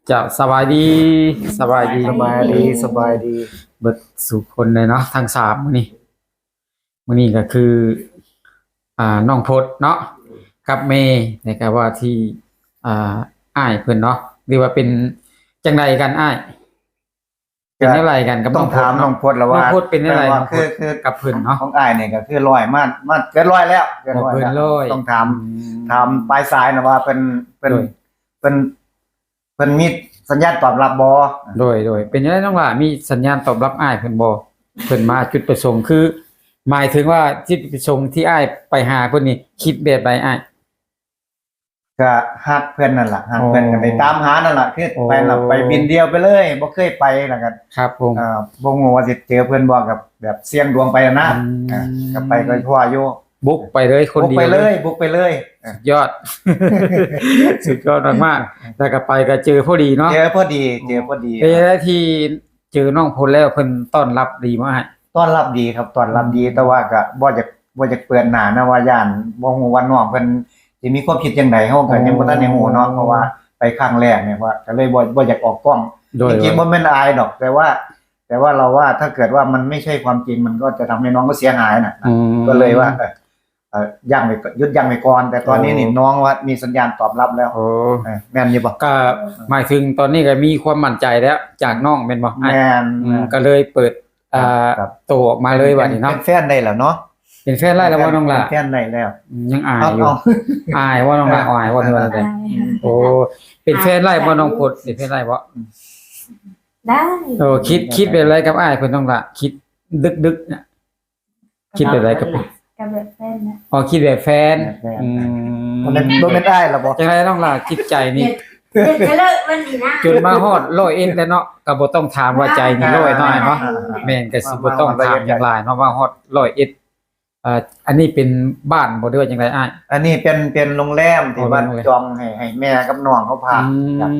ເຈົ້າ ສະບາຍດີ ສະບາຍດີ ສະບາຍດີ ສະບາຍດີ ເບິດສູ່ຄົນເລີຍເນາະ ທັງສາມມື້ນີ້ ມື້ນີ້ກໍຄື ອ່າ ນ້ອງພົດເນາະ ກັບແມ່ ແລ້ວກໍວ່າທີ່ ອ່າ ອ້າຍເພິ່ນເນາະ ຫຼືວ່າເປັນຈັ່ງໃດກັນອ້າຍ? ເປັນແນວໃດກັນກັບ ຕ້ອງຖາມນ້ອງພົດລະວ່າ ນ້ອງພົດເປັນແນວໃດ ນ້ອງພົດ ຄື ຄື ກັບເພິ່ນເນາະ ຂອງອ້າຍນີ້ກໍຄືຮ້ອຍ ມາ ມາເກີນຮ້ອຍແລ້ວ ເກີນຮ້ອຍແລ້ວ ຕ້ອງຖາມ ອືມ ຖາມຝ່າຍຊາຍນະວ່າເພິ່ນ ເພິ່ນ ໂດຍ ເພິ່ນ ເພິ່ນມີສັນຍານຕອບຮັບບໍ່? ໂດຍ ໂດຍ ເປັນຈັ່ງໃດນ້ອງຫຼ້າ ມີສັນຍານຕອບຮັບອ້າຍເພິ່ນບໍ່? ເພິ່ນມາ ຈຸດປະສົງຄື ໝາຍເຖິງວ່າຈຸດປະສົງທີ່ອ້າຍໄປຫາເພິ່ນນີ້ ຄິດແບບໃດອ້າຍ? ກະຮັກເພິ່ນນັ້ນລະ ຮັກເພິ່ນ ໂອ້ ກໍໄດ້ຕາມຫານັ້ນລະ ຄື ໂອ້ ໄປລະໄປບິນດຽວໄປເລີຍ ບໍ່ເຄີຍໄປ ແລ້ວກໍ ຄັບຜົມ ເອີ ບໍ່ຮູ້ວ່າຊິເຈີເພິ່ນບໍ່ ກໍແບບສ່ຽງດວງໄປນະ ອືມ ເອີ ກໍໄປກໍພໍຢູ່ ບຸກໄປເລີຍຄົນດຽວ ບຸກໄປເລີຍ ບຸກໄປເລີຍ ເອີ ສຸດຍອດ ສຸດຍອດມາກໆ ແລ້ວກໍໄປກໍເຈີພໍດີເນາະ ເຈີພໍດີ ເຈີພໍດີ ເປັນຈັ່ງໃດທີ່ ເຈີນ້ອງພົດແລ້ວເພິ່ນຕ້ອນຮັບດີບໍ່ອ້າຍ? ຕ້ອນຮັບດີຄັບ ຕ້ອນຮັບດີ ອືມ ແຕ່ວ່າກໍບໍ່ຢາກ ບໍ່ຢາກເປີດໜ້ານະ ວ່າຢ້ານ ບໍ່ຮູ້ວ່ານ້ອງເພິ່ນຊິມີຄວາມຄິດຈັ່ງໃດ ເຮົາກໍຍັງບໍ່ທັນໄດ້ຮູ້ເນາະ ອໍ ເພາະວ່າໄປຄັ້ງແລກນີ້ ວ່າກໍເລີຍບໍ່ ບໍ່ຢາກອອກກ້ອງ ໂດຍ ທີ່ຈິງບໍ່ແມ່ນອາຍດອກ ແຕ່ວ່າ ແຕ່ວ່າລາວວ່າ ຖ້າເກີດວ່າມັນໄມ່ໃຊ່ຄວາມຈິງ ມັນກໍຈະທຳໃຫ້ນ້ອງກໍເສຍຫາຍນະ ອືມ ກໍເລີຍວ່າ ເອີ ເອີ ຢັ້ງໄວ້ ຢຸດຢັ້ງໄວ້ກ່ອນ ແຕ່ຕອນນີ້ນີ້ ໂອ້ ນ້ອງວ່າມີສັນຍານຕອບຮັບແລ້ວ ໂອ້ ເອີ ແມ່ນຢູ່ບໍ່? ກໍໝາຍເຖິງຕອນນີ້ກໍມີຄວາມໝັ້ນໃຈແລ້ວຈາກນ້ອງແມ່ນບໍ່ອ້າຍ? ແມ່ນ ອືມ ແມ່ນ ກໍເລີຍເປີດ ອ່າ ໂຕອອກມາເລີຍບັດນີ້ເນາະ ເປັນແຟນໄດ້ແລ້ວເນາະ ເປັນແຟນໄດ້ແລ້ວບໍ່ນ້ອງຫຼ້າ? ເປັນແຟນໄດ້ແລ້ວ ອືມ ຍັງອາຍຢູ່ ອາຍບໍ່ນ້ອງຫຼ້າ? ອາຍບໍ່ ຫຼືວ່າຈັ່ງໃດ? ໂອ້ ເປັນແຟນໄດ້ບໍ່ນ້ອງພົດ? ເປັນແຟນໄດ້ບໍ່? ໄດ້ ໂອ້ ຄິດ ຄິດແບບໃດກັບອ້າຍເພິ່ນນ້ອງຫຼ້າ? ຄິດດຶກໆນະ ຄິດແບບໃດກັບ ກໍແບບແຟນນະ ອໍ ຄິດແບບແຟນ ແບບແຟນ ອືມ ບໍ່ແມ່ນ ບໍ່ແມ່ນອ້າຍລະບໍ່? ຈັ່ງໃດນ້ອງຫຼ້າ ຈິດໃຈນີ້ ເຮັດ ເຮັດເລີຍວັນນີ້ນະ ຈົນມາຮອດຮ້ອຍເອັດແລ້ວເນາະ ກໍບໍ່ຕ້ອງຖາມວ່າໃຈນີ້ຮ້ອຍເນາະ ອ້າຍເນາະ ແມ່ນ ກໍຊິບໍ່ຕ້ອງຖາມຫຍັງຫຼາຍເນາະ ມາຮອດຮ້ອຍເອັດ ເອີ ອັນນີ້ເປັນບ້ານບໍ່ ຫຼືວ່າຈັ່ງໃດອ້າຍ? ອັນນີ້ເປັນ ເປັນໂຮງແຮມທີ່ວ່າ ອໍ ເປັນໂຮງແຮມ ຈອງໃຫ້ ໃຫ້ແມ່ກັບນ້ອງເຂົາພັກ ອືມ ຄັບ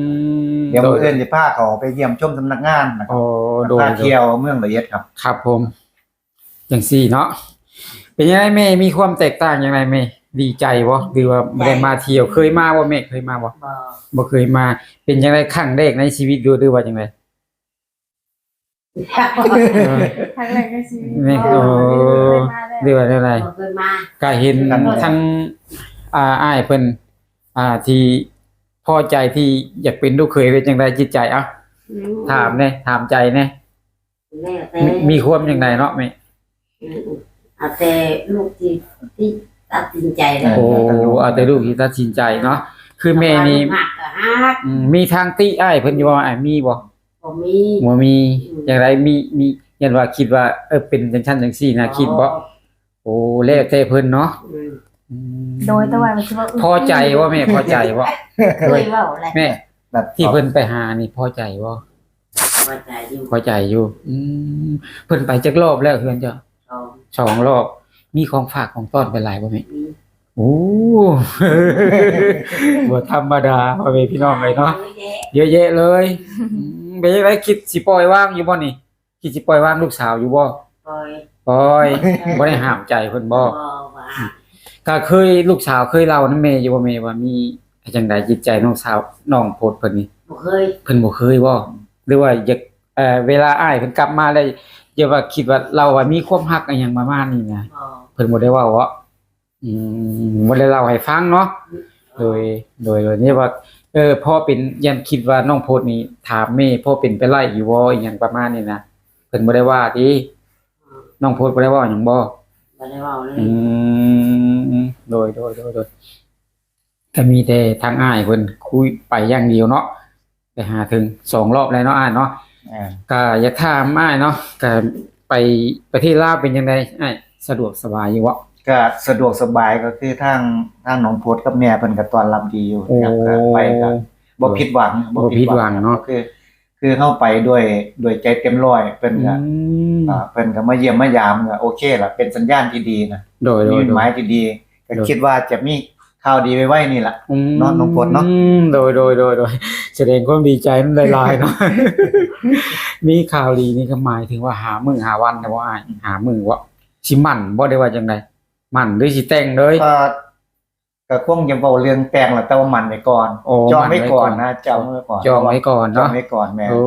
ດຽວມື້ອື່ນຊິພາເຂົາໄປຢ້ຽມຊົມສຳນັກງານນະ ໂອ້ ໂດຍ ພາທ່ຽວເມືອງລະເອີດຄັບ ຄັບຜົມ ຈັ່ງຊີ້ເນາະ ເປັນຈັ່ງໃດແມ່ ມີຄວາມແຕກຕ່າງຈັ່ງໃດແມ່ ດີໃຈບໍ່ ຫຼືວ່າບໍ່ໄດ້ມາທ່ຽວ ເຄີຍມາບໍ່ແມ່ ເຄີຍມາບໍ່? ບໍ່ ບໍ່ເຄີຍມາ ເປັນຈັ່ງໃດຄັ້ງແລກໃນຊີວິດ ຫຼື ຫຼືວ່າຈັ່ງໃດ? ເອີ ຄັ້ງແລກໃນຊີວິດ ແມ່ນ ບໍ່ ໂອ້ ບໍ່ເຄີຍມາເລີຍ ຫຼືວ່າແນວໃດ? ບໍ່ເຄີຍມາ ກະເຫັນທັງ ອ່າ ອ້າຍເພິ່ນ ອ່າ ທີ່ພໍໃຈທີ່ຢາກເປັນລູກເຂີຍ ເປັນຈັ່ງໃດຈິດໃຈ? ເອົ້າ ອືມ ຖາມແດ່ ຖາມໃຈແດ່ ແລ້ວແຕ່ ມີ ມີຄວາມຈັ່ງໃດເນາະແມ່? ອືມ ເອົາແຕ່ລູກທີ່ ທີ່ຕັດສິນໃຈແລ້ວ ໂອ້ ເອົາແຕ່ລູກທີ່ຕັດສິນໃຈເນາະ ຄືແມ່ນີ້ ຖ້າວ່າລູກຮັກກໍຮັກ ອືມ ມີທາງຕິອ້າຍເພິ່ນຢູ່ບໍ່? ອ້າຍມີບໍ່? ບໍ່ມີ ບໍ່ມີ ອືມ ຈັ່ງໃດ ມີ ມີ ຢ້ານວ່າຄິດວ່າ ເອີ ເປັນຈັ່ງຊັ້ນຈັ່ງຊີ້ນະ ອໍ ຄິດບໍ່? ໂອ້ ແລ້ວແຕ່ເພິ່ນເນາະ ອືມ ອືມ ໂດຍ ແຕ່ວ່າມັນຊິວ່າ ພໍໃຈບໍ່ແມ່? ພໍໃຈບໍ່? ເຄີຍເວົ້າແລ້ວ ແມ່ ແບບທີ່ເພິ່ນໄປຫານີ້ພໍໃຈບໍ່? ພໍໃຈຢູ່ ພໍໃຈຢູ່ ອືມ ເພິ່ນໄປຈັກລອບແລ້ວເຮືອນເຈົ້າ? ສອງ ສອງລອບ ມີຂອງຝາກຂອງຕ້ອນໄປຫຼາຍບໍ່ແມ່? ມີ ໂອ້ ບໍ່ທຳມະດາ ພໍ່ແມ່ພີ່ນ້ອງເອີຍເນາະ ເຍອະແຍະເລີຍ ອືມ ເປັນຈັ່ງໃດ ຄິດຊິປ່ອຍວາງຢູ່ບໍ່ນີ້? ຄິດຊິປ່ອຍວາງລູກສາວຢູ່ບໍ່? ປ່ອຍ ປ່ອຍ ບໍ່ໄດ້ຫ້າມໃຈເພິ່ນບໍ່? ບໍ່ ບໍ່ຫ້າມ ກໍເຄີຍ ລູກສາວເຄີຍເລົ່ານຳແມ່ຢູ່ບໍ່ແມ່ ວ່າມີຈັ່ງໃດຈິດໃຈນ້ອງສາວ ນ້ອງໂພດເພິ່ນນີ້? ບໍ່ເຄີຍ ເພິ່ນບໍ່ເຄີຍບໍ່? ຫຼືວ່າຢາກ ເອີ ເວລາອ້າຍເພິ່ນກັບມາແລ້ວ ຢ່າວ່າຄິດວ່າລາວວ່າມີຄວາມຮັກອີ່ຫຍັງປະມານນີ້ນະ? ບໍ່ ເພິ່ນບໍ່ໄດ້ເວົ້າເບາະ? ອືມ ບໍ່ໄດ້ເລົ່າໃຫ້ຟັງເນາະ? ອືມ ໂດຍ ໂດຍ ໂດຍ ນີ້ວ່າ ເອີ ພໍເປັນ ຢ້ານຄິດວ່ານ້ອງໂພດນີ້ຖາມແມ່ ພໍເປັນໄປໄດ້ຢູ່ບໍ່ ອີ່ຫຍັງປະມານນີ້ນະ ເພິ່ນບໍ່ໄດ້ວ່າຕິ? ອືມ ນ້ອງໂພດບໍ່ໄດ້ເວົ້າຫຍັງບໍ່? ບໍ່ໄດ້ເວົ້າເລີຍ ອືມ ໂດຍ ໂດຍ ໂດຍ ໂດຍ ກໍມີແຕ່ທາງອ້າຍເພິ່ນຄຸຍໄປຢ່າງດຽວເນາະ ໄປຫາເຖິງສອງລອບແລ້ວເນາະອ້າຍເນາະ ແມ່ນ ກໍຢາກຖາມອ້າຍເນາະ ກໍໄປປະເທດລາວເປັນຈັ່ງໃດອ້າຍ ສະດວກສະບາຍຢູ່ບໍ່? ກໍສະດວກສະບາຍ ກໍຄືທາງ ທາງນ້ອງໂພດກັບແມ່ເພິ່ນກໍຕ້ອນຮັບດີຢູ່ ໂອ້ ກໍໄປກໍບໍ່ຜິດຫວັງ ບໍ່ຜິດຫວັງເນາະ ກໍຄື ຄືເຮົາໄປດ້ວຍ ດ້ວຍໃຈເຕັມຮ້ອຍ ເພິ່ນກໍ ອືມ ອ່າ ເພິ່ນກໍມາຢ້ຽມມາຢາມ ກໍໂອເຄລະ ເປັນສັນຍານທີ່ດີນະ ໂດຍ ໂດຍ ນິມິດໝາຍທີ່ດີ ໂດຍ ກໍຄິດວ່າຈະມີຂ່າວດີໄວໆນີ້ລະ ອືມ ເນາະ ນ້ອງໂພດເນາະ ໂດຍ ໂດຍ ໂດຍ ໂດຍ ສະແດງຄວາມດີໃຈນຳຫຼາຍໆເນາະ ມີຂ່າວດີນີ້ກໍໝາຍເຖິງວ່າຫ້າມື້ຫ້າວັນແລ້ວບໍ່ອ້າຍ? ຫ້າມື້ບໍ່? ຊິໝັ້ນບໍ່ ຫຼືວ່າຈັ່ງໃດ? ໝັ້ນ ຫຼືຊິແຕ່ງເລີຍ? ກໍ ກໍຄົງຈະເວົ້າເລື່ອງແຕ່ງແລ້ວ ແຕ່ວ່າໝັ້ນໄວ້ກ່ອນ ໂອ້ ຈອງໄວ້ກ່ອນນະ ໝັ້ນໄວ້ກ່ອນ ຈອງໄວ້ກ່ອນ ໂອ້ ຈອງໄວ້ກ່ອນເນາະ ຈອງໄວ້ກ່ອນ ແມ່ນ ໂອ້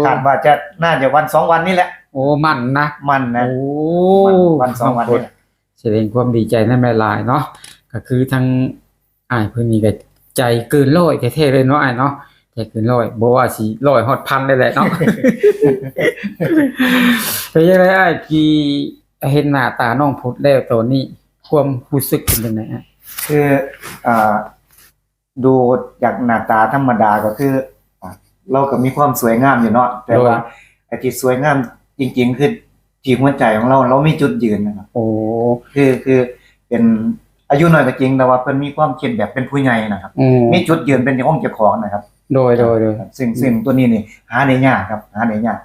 ຄາດວ່າຈະ ໜ້າຈະວັນສອງວັນນີ້ແຫຼະ ໂອ້ ໝັ້ນນະ ໝັ້ນນະ ໂອ້ ໝັ້ນ ວັນສອງວັນນີ້ແຫຼະ ສະແດງຄວາມດີໃຈນຳຫຼາຍໆເນາະ ກໍຄືທາງອ້າຍເພິ່ນນີ້ກໍໃຈເກີນຮ້ອຍແທ້ໆເລີຍເນາະອ້າຍເນາະ ໃຈເກີນຮ້ອຍ ບໍ່ວ່າຊິຮ້ອຍຮອດພັນເລີຍແຫຼະເນາະ ເປັນຈັ່ງໃດອ້າຍ ທີ່ເຫັນໜ້າຕານ້ອງພົດແລ້ວຕອນນີ້ ຄວາມຮູ້ສຶກເປັນຈັ່ງໃດອ້າຍ? ຄື ອ່າ ດູຈາກໜ້າຕາທຳມະດາກໍຄື ອ່າ ລາວກໍມີຄວາມສວຍງາມຢູ່ເນາະ ແຕ່ວ່າ ໂດຍ ໄອ້ທີ່ສວຍງາມຈິງໆ ຄືທີ່ຫົວໃຈຂອງລາວ ລາວມີຈຸດຢືນນະຄັບ ໂອ້ ຄື ຄືເປັນອາຍຸນ້ອຍກໍຈິງ ແຕ່ວ່າເພິ່ນມີຄວາມຄິດແບບເປັນຜູ້ໃຫຍ່ນະຄັບ ອືມ ມີຈຸດຢືນເປັນຂອງເຈົ້າຂອງນະຄັບ ໂດຍ ໂດຍ ໂດຍ ຊຶ່ງ ອືມ ຊຶ່ງຕົວນີ້ນີ້ຫາໄດ້ຍາກຄັບ ຫາໄດ້ຍາກ.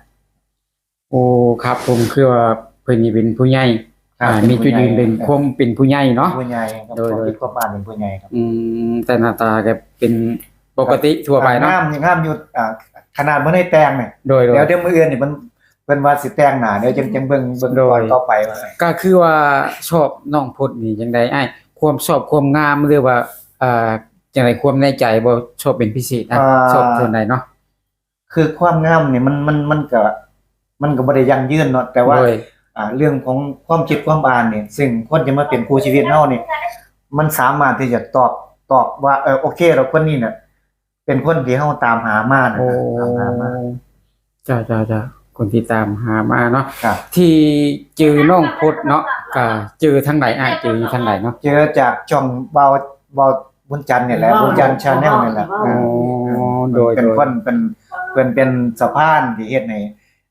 ໂອ້ ຄັບຜົມ ຄືວ່າເພິ່ນນີ້ເປັນຜູ້ໃຫຍ່ ຄັບ ອ່າ ເປັນຜູ້ໃຫຍ່ ມີຈຸດຢືນເປັນ ເອີ ຄວາມເປັນຜູ້ໃຫຍ່ເນາະ ຜູ້ໃຫຍ່ຄັບ ໂດຍ ຄວາມຄິດຄວາມອ່ານເປັນຜູ້ໃຫຍ່ຄັບ ອືມ ແຕ່ໜ້າຕາກໍເປັນປົກກະຕິທົ່ວໄປເນາະ ງາມ ງາມຢູ່ ອ່າ ຂະໜາດບໍ່ໄດ້ແຕ່ງນີ້ ໂດຍ ໂດຍ ແລ້ວດຽວມື້ອື່ນນີ້ເພິ່ນ ເພິ່ນວ່າຊິແຕ່ງໜ້າ ດຽວຈັ່ງ ອືມ ຈັ່ງເບິ່ງ ເບິ່ງ ໂດຍ ຕອນຕໍ່ໄປວ່າ ກໍຄືວ່າຊອບນ້ອງພົດນີ້ຈັ່ງໃດອ້າຍ ຄວາມຊອບຄວາມງາມ ຫຼືວ່າ ອ່າ ຈັ່ງໃດ ຄວາມໃນໃຈບໍ່ ຊອບເປັນພິເສດ ອ່າ ຊອບສ່ວນໃດເນາະ? ຄືຄວາມງາມນີ້ມັນ ມັນ ມັນກະ ມັນກະບໍ່ໄດ້ຢັ້ງຢືນເນາະ ແຕ່ວ່າ ໂດຍ ອ່າ ເລື່ອງຂອງຄວາມຄິດຄວາມອ່ານນີ້ ຊຶ່ງຄົນຈະມາເປັນຄູ່ຊີວິດເຮົານີ້ ມັນສາມາດທີ່ຈະຕອບ ຕອບວ່າ ເອີ ໂອເຄແລ້ວ ຄົນນີ້ນະເປັນຄົນທີ່ເຮົາຕາມຫາມານະ ໂອ້ ຕາມຫາມາ ເຈົ້າ ເຈົ້າ ເຈົ້າ ຄົນທີ່ຕາມຫາມາເນາະ ທີ່ເຈີນ້ອງພົດເນາະ ກະເຈີທາງໃດອ້າຍ ເຈີຢູ່ທາງໃດເນາະ? ເຈີຈາກຊ່ອງເວົ້າ ເວົ້າ ບຸນຈັນນີ້ແຫຼະ ບຸນຈັນ Channel ນີ້ແຫຼະ ອໍ ເອີ ໂດຍ ເປັນ ໂດຍ ຄົນ ເປັນ ເພິ່ນເປັນສະພານທີ່ເຮັດໃຫ້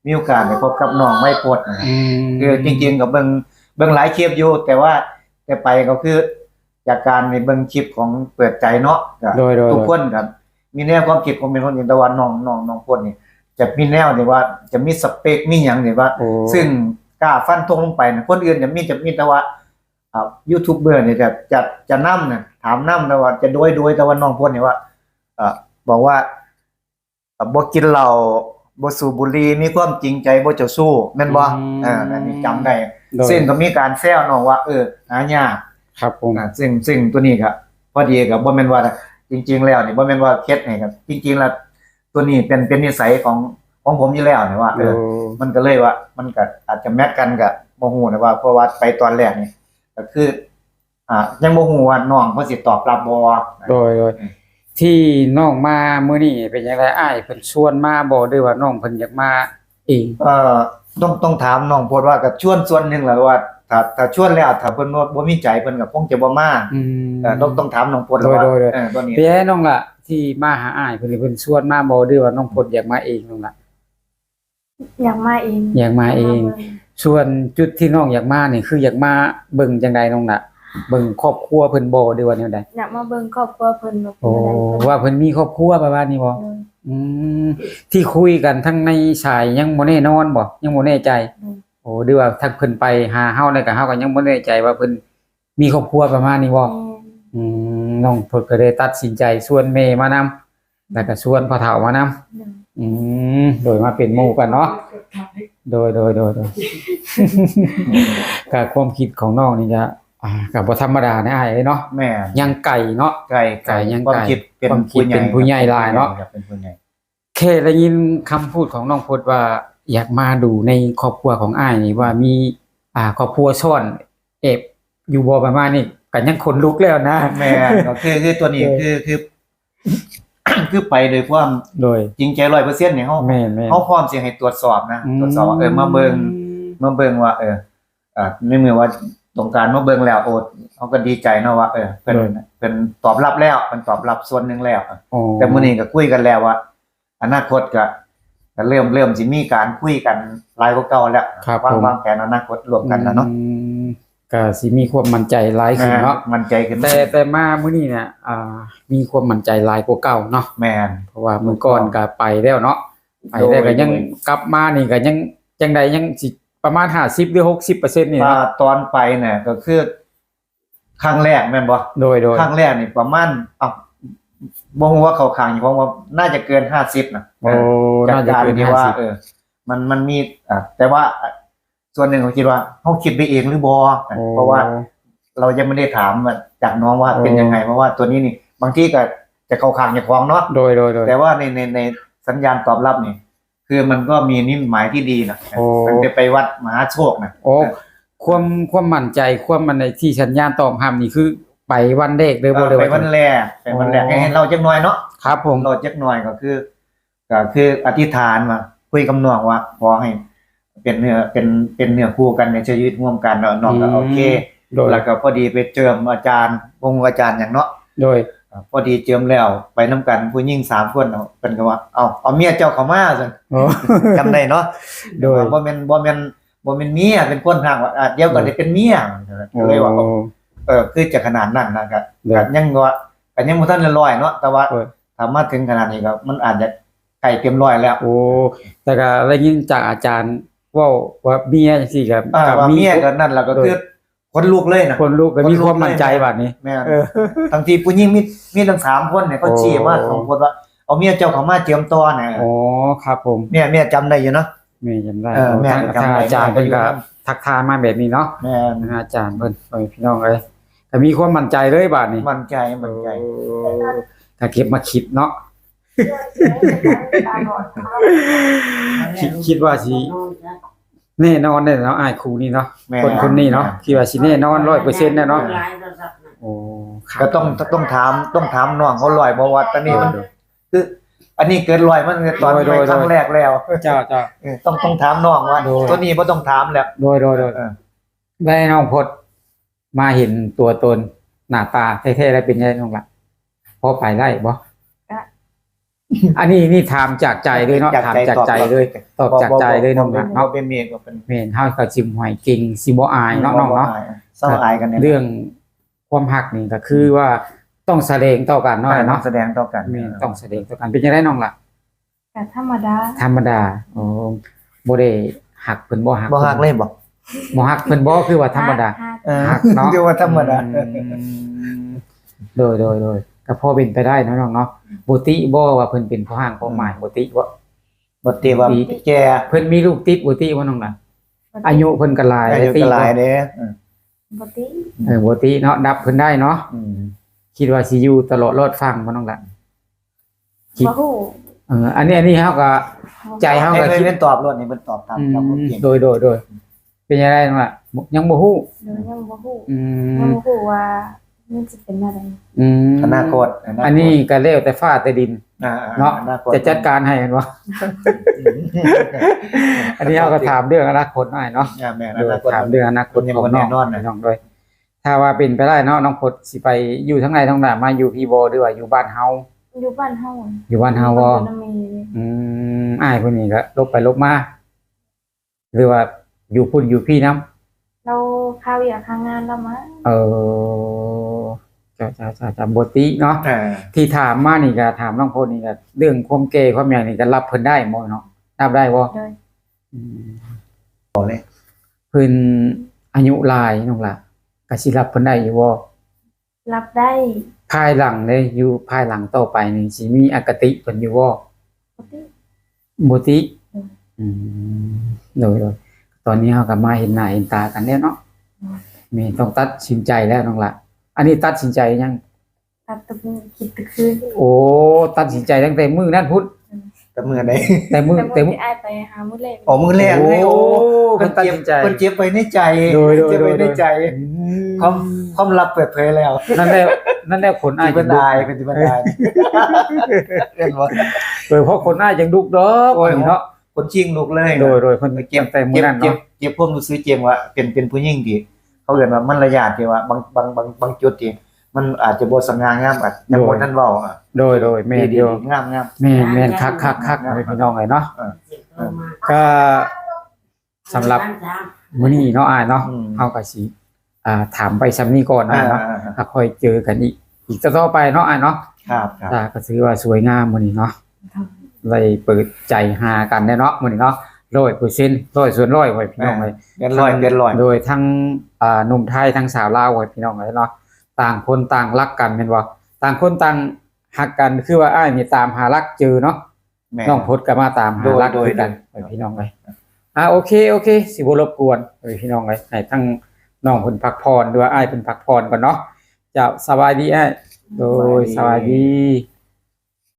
ມີໂອກາດໄດ້ພົບກັບນ້ອງໄວໂພດນະ ອືມ ຄືຈິງໆກໍເບິ່ງ ເບິ່ງຫຼາຍຄລິບຢູ່ ແຕ່ວ່າແຕ່ໄປກໍຄືຈາກການໄດ້ເບິ່ງຄລິບຂອງເປີດໃຈເນາະ ກໍ ໂດຍ ໂດຍ ທຸກຄົນກໍມີແນວຄວາມຄິດຂອງເປັນຄົນອື່ນ ແຕ່ວ່ານ້ອງ ນ້ອງ ນ້ອງໂພດນີ້ຈະມີແນວທີ່ວ່າຈະມີສະເປັກ ມີຫຍັງທີ່ວ່າ ໂອ້ ຊຶ່ງກ້າຟັນທົງລົງໄປນະ ຄົນອື່ນຈະມີ ຈະມີແຕ່ວ່າ ອ່າ ຢູທູບເບີນີ້ຈະ ຈະ ຈະນຳນະ ຖາມນຳ ແຕ່ວ່າຈະໂດຍ ໂດຍ ແຕ່ວ່ານ້ອງໂພດນີ້ວ່າ ເອີ ບອກວ່າ ເອີ ບໍ່ກິນເຫຼົ້າ ບໍ່ສູບບຸຫຼີ່ ມີຄວາມຈິງໃຈ ບໍ່ເຈົ້າຊູ້ ແມ່ນບໍ່? ອືມ ເອີ ອັນນີ້ຈຳໄດ້ ໂດຍ ຊຶ່ງກໍມີການແຊວນ້ອງວ່າ ເອີ ຫາຍາກ ຄັບຜົມ ອ່າ ຊຶ່ງ ຊຶ່ງຕົວນີ້ກໍພໍດີ ກໍບໍ່ແມ່ນວ່າ ຈິງໆແລ້ວນີ້ບໍ່ແມ່ນວ່າເຮັດໃຫ້ ກໍຈິງໆແລ້ວ ຕົວນີ້ເປັນ ເປັນນິໄສຂອງ ຂອງຜົມຢູ່ແລ້ວນີ້ວ່າ ເອີ ໂອ້ ມັນກໍເລີຍວ່າ ມັນກໍອາດຈະແມັດກັນ ກໍບໍ່ຮູ້ນະວ່າ ເພາະວ່າໄປຕອນແລກນີ້ກໍຄື ອ່າ ຍັງບໍ່ຮູ້ວ່ານ້ອງເພິ່ນຊິຕອບຮັບບໍ່. ໂດຍ ໂດຍ ອືມ ທີ່ນ້ອງມາມື້ນີ້ເປັນຈັ່ງໃດ? ອ້າຍເພິ່ນຊວນມາບໍ່ ຫຼືວ່ານ້ອງເພິ່ນຢາກມາເອງ? ເອີ ຕ້ອງ ຕ້ອງຖາມນ້ອງໂພດວ່າ ກໍຊວນສ່ວນໜຶ່ງແຫຼະວ່າ ຖ້າ ຖ້າຊວນແລ້ວ ຖ້າເພິ່ນບໍ່ ບໍ່ມີໃຈ ເພິ່ນກໍຄົງຈະບໍ່ມາ. ອືມ ເອີ ຕ້ອງ ຕ້ອງຖາມນ້ອງໂພດແຫຼະວ່າ ໂດຍ ໂດຍ ເອີ ຕົວນີ້ ເປັນໃດນ້ອງລະ ທີ່ມາຫາອ້າຍເພິ່ນ ເພິ່ນຊວນມາບໍ່ ຫຼືວ່ານ້ອງໂພດຢາກມາເອງ ນ້ອງລະ? ຢາກມາເອງ ຢາກມາເອງ ມາເບິ່ງ ສ່ວນຈຸດທີ່ນ້ອງຢາກມານີ້ ຄືຢາກມາເບິ່ງຈັ່ງໃດນ້ອງລະ? ເບິ່ງຄອບຄົວເພິ່ນບໍ່ ຫຼືວ່າແນວໃດ? ຢາກມາເບິ່ງຄອບຄົວເພິ່ນວ່າເປັນຈັ່ງໃດ ໂອ້ ເພິ່ນ ວ່າເພິ່ນມີຄອບຄົວປະມານນີ້ບໍ່? ໂດຍ ອືມ ທີ່ຄຸຍກັນທັງໃນສາຍຍັງບໍ່ແນ່ນອນບໍ່? ຍັງບໍ່ແນ່ໃຈ ໂດຍ ໂອ້ ຫຼືວ່າທັງເພິ່ນໄປຫາເຮົາແລ້ວກໍ ເຮົາກໍຍັງບໍ່ແນ່ໃຈວ່າເພິ່ນ ມີຄອບຄົວປະມານນີ້ບໍ່? ແມ່ນ ອືມ ນ້ອງເພິ່ນກໍໄດ້ຕັດສິນໃຈຊວນແມ່ມານຳ ແລ້ວກໍຊວນພໍ່ເຖົ້າມານຳ ໂດຍ ອືມ ໂດຍ ມາເປັນໝູ່ກັນເນາະ ໂດຍ ໂດຍ ໂດຍ ໂດຍ ກໍຄວາມຄິດຂອງນ້ອງນີ້ກໍ ອ່າ ກໍບໍ່ທຳມະດາໃນອ້າຍເອີຍເນາະ ແມ່ນ ຍັງໄກເນາະ ໄກ ໄກ ຍັງໄກ ຄວາມຄິດເປັນ ຄວາມຄິດເປັນຜູ້ໃຫຍ່ ຜູ້ໃຫຍ່ຫຼາຍເນາະ ເປັນຜູ້ໃຫຍ່ ແຄ່ໄດ້ຍິນຄຳພູດຂອງນ້ອງພົດວ່າ ຢາກມາດູໃນຄອບຄົວຂອງອ້າຍນີ້ວ່າມີ ອ່າ ຄອບຄົວຊ້ອນແອບຢູ່ບໍ່ ປະມານນີ້ ກໍຍັງຂົນລຸກແລ້ວນະ ແມ່ນ ກໍຄື ຄືຕົວນີ້ ໂດຍ ຄື ຄື ຄືໄປໂດຍຄວາມ ໂດຍ ຈິງໃຈຮ້ອຍເປີເຊັນນີ້ ເຮົາ ແມ່ນໆ ເຮົາພ້ອມຊິໃຫ້ຕວດສອບນະ ອືມ ຕວດສອບວ່າ ເອີ ມາເບິ່ງ ມາເບິ່ງວ່າ ເອີ ອ່າ ໃນເມື່ອວ່າຕ້ອງການມາເບິ່ງແລ້ວ ໂອ້ ເຮົາກໍດີໃຈເນາະວ່າ ເອີ ເພິ່ນ ໂດຍ ເພິ່ນຕອບຮັບແລ້ວ ເພິ່ນຕອບຮັບສ່ວນໜຶ່ງແລ້ວ ໂອ້ ແຕ່ມື້ນີ້ກໍຄຸຍກັນແລ້ວວ່າ ອະນາຄົດກໍ ກໍເລີ່ມ ເລີ່ມຊິມີການຄຸຍກັນຫຼາຍກວ່າເກົ່າແລ້ວ ຄັບ ວາງ ຜົມ ວາງແຜນອະນາຄົດຮ່ວມກັນແລ້ວເນາະ ອືມ ກໍຊິມີຄວາມໝັ້ນໃຈຫຼາຍຂຶ້ນເນາະ ແມ່ນ ໝັ້ນໃຈຂຶ້ນ ແຕ່ ແຕ່ມາມື້ນີ້ນະ ອ່າ ມີຄວາມໝັ້ນໃຈຫຼາຍກວ່າເກົ່າເນາະ ແມ່ນ ເພາະວ່າມື້ກ່ອນກໍໄປແລ້ວເນາະ ໄປແລ້ວກໍຍັງ ໂດຍ ກັບມານີ້ກໍຍັງຈັ່ງໃດ ຍັງຊິປະມານຫ້າສິບ ຫຼື ຫົກສິບເປີເຊັນນີ້ເນາະ ອ່າ ຕອນໄປນະກໍຄື ຄັ້ງແລກແມ່ນບໍ່? ໂດຍ ໂດຍ ຄັ້ງແລກນີ້ປະມານ ເອົ້າ ບໍ່ຮູ້ວ່າເຂົ້າຂ້າງເຈົ້າຂອງບໍ່ ໜ້າຈະເກີນຫ້າສິບນະ ໂອ້ ຈາກການທີ່ວ່າ ໜ້າຈະເກີນຫ້າສິບ ເອີ ມັນ ມັນມີ ອ່າ ແຕ່ວ່າ ອ່າ ສ່ວນໜຶ່ງເຮົາຄິດວ່າ ເຮົາຄິດໄປເອງຫຼືບໍ່? ໂອ້ ເພາະວ່າ เรายังไม่ได้ถามว่าจากน้องว่าเป็นยังไง อ๋อ เพราะว่าตัวนี้นี่บางทีก็จะเข้าข้างเจ้าของเนาะ โดย โดย โดย แต่ว่าใน ใน ในสัญญาณตอบรับนี่ คือมันก็มีนิมิตหมายที่ดีนะ โอ้ ตั้งแต่ไปวัดมหาโชคนะ โอ้ เออ ความ ความมั่นใจ ความอันใดที่สัญญาณตอบรับนี่คือไปวันแรกเลยบ่ เออ หรือว่า ไปวันแรก ไปวันแรก อ๋อ ให้ ให้เล่าจักหน่อยเนาะ ครับผม เล่าจักหน่อยก็คือ ก็คืออธิษฐานว่า คุยกับน้องว่า ขอให้เป็นเนื้อ เป็น เป็นเนื้อคู่กันในชีวิตร่วมกันเนาะ น้องก็ อืม โอเค โดย แล้วก็พอดีไปเจิมอาจารย์ บ่ฮู้อาจารย์หยังเนาะ โดย อ่า พอดีเจิมแล้วไปนำกันผู้หญิงสามคนเนาะ เพิ่นก็ว่า เอ้า เอาเมียเจ้าเข้ามาซั่น โอ้ จำได้เนาะ โดย ว่าบ่แม่น บ่แม่น บ่แม่นเมีย เป็นคนฮักว่า อ่า เดี๋ยวก็ได้เป็นเมีย โอ้ ก็เลยว่า เออ คือจะขนาดนั้นนะ ก็ โดย ก็ยังว่า ก็ยังบ่ทันได้ร้อยเนาะ แต่ว่า โดย ถ้ามาถึงขนาดนี้ก็มันอาจจะใกล้เต็มร้อยแล้ว โอ้ แต่ก็ได้ยินจากอาจารย์เว้าว่าเมียจั่งซี้ก็ อ่า ก็ ว่า มี เมียก็นั่นล่ะ ก็ โดย คือขนลุกเลยนะ ขนลุก ก็มีความมั่นใจ ขนลุกเลย บัดนี้ แม่น เออ ทั้งที่ผู้หญิงมี มีตั้งสามคนเนี่ย เขา โอ้ ชี้มาสองคนว่า เอาเมียเจ้าเข้ามาเจิมต่อนะ อ๋อ ครับผม เนี่ย เมียจำได้อยู่เนาะ แม่จำได้ เออ โอ้ แม่ ทาง ก็จำได้ ทางอาจารย์เพิ่นก็ แม่ก็อยู่นำ ทักทายมาแบบนี้เนาะ แม่น ทางอาจารย์เพิ่น โอ้ย พี่น้องเอ้ย ก็มีความมั่นใจเลยบาดนี้ มั่นใจ มั่นใจ โอ้ ก็เก็บมาคิดเนาะ คิด คิดว่าสิแน่นอนแน่เนาะ อ้ายคู่นี้เนาะ แม่น คน คนนี้เนาะ แม่น คิดว่าสิแน่นอน ร้อยเปอร์เซ็นต์ แน่เนาะ โอ้ ครับ ก็ต้อง ต้องถาม ต้องถามน้องเขาร้อย เพราะว่าตอนนี้มัน โดย คือ อันนี้เกินร้อย มันตอน โดย ไป โดย ครั้งแรกแล้ว เจ้า เจ้า เออ ต้อง ต้องถามน้องว่า โดย ตัวนี้บ่ต้องถามแล้ว โดย โดย โดย เออ ได้น้องพดมาเห็นตัวตนหน้าตาแท้ๆ แล้วเป็นไงน้องละ พอไปได้บ่ ก็ อันนี้นี่ถามจากใจเลยเนาะ จากใจ ถามจากใจเลย ตอบ ตอบจากใจเลย บ่ บ่ น้องละเนาะ บ่เป็นเมียก็เป็น แม่น เฮาก็สิบ่ให้เก่ง สิบ่อายเนาะ อืม น้องเนาะ บ่อาย เศร้าอายกันนี่แหละ เรื่องความฮักนี่ก็คือว่าต้องแสดงต่อกันเนาะ อ่า เนาะ ต้องแสดงต่อกัน แม่น ต้องแสดงต่อกัน เป็นจั่งใดน้องละ ก็ธรรมดา ธรรมดา อ๋อ บ่ได้ฮักเพิ่นบ่ ฮัก บ่ฮักเลยบ่ บ่ฮักเพิ่นบ่ คือว่าธรรมดา ฮัก ฮัก เออ ฮักเนาะ คือว่าธรรมดา อืม โดย โดย โดย ก็พอเป็นไปได้เนาะน้องเนาะ บ่ติบ่ว่าเพิ่นเป็นพ่อฮ้างพ่อหมาย อืม บ่ติบ่ บ่ติว่า บ่ติ แก่ เพิ่นมีลูกติดบ่ติบ่น้องล่ะ บ่ติ อายุเพิ่นก็หลาย อายุก็หลายเด้ เออ บ่ติ เออ บ่ติเนาะ ดับเพิ่นได้เนาะ อืม คิดว่าสิอยู่ตลอดรอดฟังบ่น้องล่ะ บ่ฮู้ เออ อันนี้ อันนี้เฮาก็ ใจเฮาก็ ให้ คิด เพิ่นตอบโลดนี่ เพิ่นตอบตาม อืม ตามความจริง โดย โดย โดย เป็นจั่งใดน้องล่ะ ยังบ่ฮู้ โดย ยังบ่ฮู้ อืม ยังบ่ฮู้ว่ามันสิเป็นแนวใด อืม อนาคต อนาคต อันนี้ก็แล้วแต่ฟ้าแต่ดิน อ่าๆ เนาะ อนาคต จะจัดการให้แม่นบ่ อันนี้เฮาก็ถามเรื่องอนาคตหน่อยเนาะ อ่า แม่น โดย อนาคต ถามเรื่องอนาคต มันยัง ของน้อง บ่แน่นอนนะ น้องโดย ถ้าว่าเป็นไปได้เนาะ น้องพดสิไปอยู่ทางใดน้องล่ะ มาอยู่พี้บ่ หรือว่าอยู่บ้านเฮา อยู่บ้านเฮา อยู่บ้านเฮาบ่ อยู่นำแม่ อืม อ้ายผู้นี้ก็หลบไปหลบมา หรือว่าอยู่พุ้นอยู่พี้นำ ลาวคาเวียกคางานลาวมา เออ จ้ะ จ้ะ จ้ะ จ้ะ บ่ติเนาะ เออ ที่ถามมานี่ก็ถามน้องพดนี่ก็เรื่องความแก่ความหยังนี่ก็รับเพิ่นได้บ่เนาะ รับได้บ่ โดย อืม เพิ่นอายุหลายน้องล่ะ ก็สิรับเพิ่นได้อยู่บ่ รับได้ ภายหลังเด้ อยู่ภายหลังต่อไปนี่สิมีอคติเพิ่นอยู่บ่ บ่ติ บ่ติ อืม อืม โดย โดย ตอนนี้เฮาก็มาเห็นหน้าเห็นตากันแล้วเนาะ อืม แม่น ต้องตัดสินใจแล้วน้องล่ะ อันนี้ตัดสินใจยัง ตัดแต่มื้อ คิดแต่คืน โอ้ ตัดสินใจตั้งแต่มื้อนั้นพุ้น อืม แต่มื้อใด แต่มื้อ แต่มื้อ แต่มื้อที่อ้ายไปหามื้อแรก อ๋อ มื้อแรกเลย โอ้ โอ้ เพิ่นตัดสินใจ เพิ่นเก็บ เพิ่นเก็บไว้ในใจ โดย โดย เก็บไว้ในใจ โดย อืม ความ ความลับเปิดเผยแล้ว นั่นแหละ นั่นแหละ คนอ้าย สิเพิ่นอาย จังดุ เพิ่นสิเพิ่นอาย เห็นบ่ โดยเฉพาะคนอ้ายจังดุดอก โอ้ย เนาะ คนชิงลุกเลย โดย โดย เพิ่น เก็บ ตั้งแต่มื้อนั้นเนาะ เก็บ เก็บความรู้สึกเก่งว่าเป็น เป็นผู้หญิงที่ เขาเอิ้นว่ามารยาทที่ว่าบาง บาง บาง บางจุดที่มันอาจจะบ่สง่างาม อาจจะ โดย บ่ทันเว้า อ่ะ โดย โดย แม่นอยู่ ดีๆ งามๆ แม่น แม่น คักๆๆ งามๆ พี่น้องเอ้ยเนาะ เออ เออ ก็สำหรับมื้อนี้เนาะอ้ายเนาะ อืม เฮาก็สิ อ่า ถามไปส่ำนี้ก่อนอ้ายเนาะ อ่าๆๆ แล้วค่อยเจอกันอีก อีกต่อๆ ไปเนาะอ้ายเนาะ ครับๆ อ่า ก็ถือว่าสวยงามมื้อนี้เนาะ ได้เปิดใจหากันแล้วเนาะ มื้อนี้เนาะ ร้อยเปอร์เซ็นต์ ร้อยส่วนร้อย ไว้พี่น้องเอ้ย เกินร้อย เกินร้อย โดยทั้ง อ่า หนุ่มไทย ทั้งสาวลาว ไว้พี่น้องเอ้ยเนาะ ต่างคนต่างรักกันแม่นบ่ ต่างคนต่างฮักกัน คือว่าอ้ายนี่ตามหารักเจอเนาะ แม่น น้องพดก็มาตามหารัก โดย คือกัน โดย ไว้พี่น้องเอ้ย อ่า โอเค โอเค สิบ่รบกวน ไว้พี่น้องเอ้ย ให้ทั้ง ນ້ອງເພິ່ນພັກຜ່ອນ ຫຼືວ່າອ້າຍເພິ່ນພັກຜ່ອນກ່ອນເນາະ. ເຈົ້າ ສະບາຍດີອ້າຍ. ໂດຍ ສະບາຍດີ.